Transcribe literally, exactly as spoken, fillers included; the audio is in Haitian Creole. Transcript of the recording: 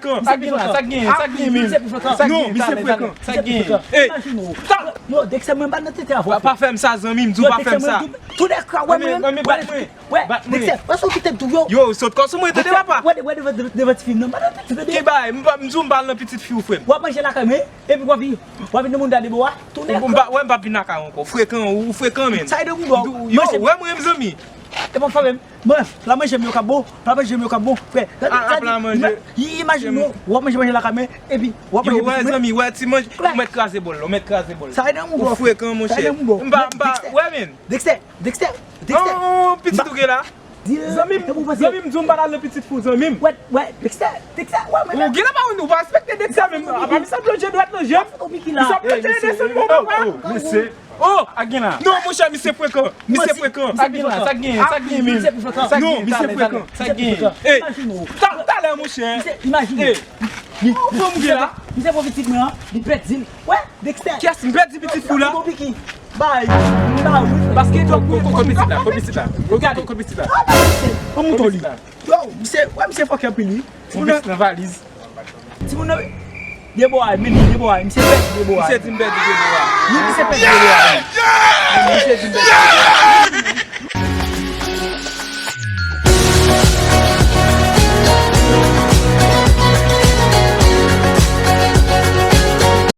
frekan. Sa k gen la, sa k gen, sa k gen menm. Sa k gen, talè, talè, sa k gen. Ey, yo, Dexter, mwen pa nan tete avè w. Pa fè m sa, zanmi m, di w pa fè m sa. Tou de kwa, wè mwen, wè, Dexter, wè sa w kite m tou yo. Yo, sot kò sou mwen, tande papa. Wè, wè, devan, devan ti fi m nan, pa nan tete, tande. Ki bagay, m pa, m di w m pa al nan pitit fi w, frè m. W ap manje lakay mwen, epi w ap vin, w ap vin nan moun dade bo a, tounen. M pa, wè, m p ap vin lakay ou ankò. Frekan, ou frekan, menm. Sa e de moun, bro. Yo, wè mwen, zanmi. E pa fè menm. Mwen, pla manje m yo k ap bon, pla manje m yo k ap bon, frè. Gade, a, a, pla manje. I-, imajine w, w ap manje manje lakay mwen, epi w ap manje pitit mwen. Yo, wè, zanmi, wè, ti manje, ou mèt kraze bòl la, ou mèt kraze bòl la. Sa e nan moun, bro. Ou frekan, monchè. M pa, m pa, wè, menm. Dexter, Dexter, Dexter. Oh, pitit ou gen la? Zanmi m, zanmi m, di w m pa t al nan pitit fi w, zanmi m. Wè, wè, Dexter, Dexter, wè, mwen. Ou gen la pa ou pa respekte Dexter menm. Apa misye ap lonje dwèt nan je m. Misye ap lonje desann mwen. Oh, mesye. Oh, a gen la. Non, monchè, misye frekan. Misye frekan. Sa gen la, sa gen, sa gen menm. Sa gen, non, misye frekan. Sa gen. Ey, talè, monchè. Imajine. Ey, ou pran mouye la. Misye pran pitit mwen an, li pèdi l. Wè, Dexter. Kiyès m pèdi pitit fi w la? Bon, Piki. Bay. Bay. Paske, kot pitit la, kot pitit la. Kot pitit la. An mouton li. Yo, misye, wè, misye fòkè anpil, wi. Timoun nan valiz. Timoun nan, Deboa, men li Deboa, misye pèdi Deboa. Misye di m pèdi Deboa. Wi, misye pèdi Deboa. Misye di m pèdi Deboa.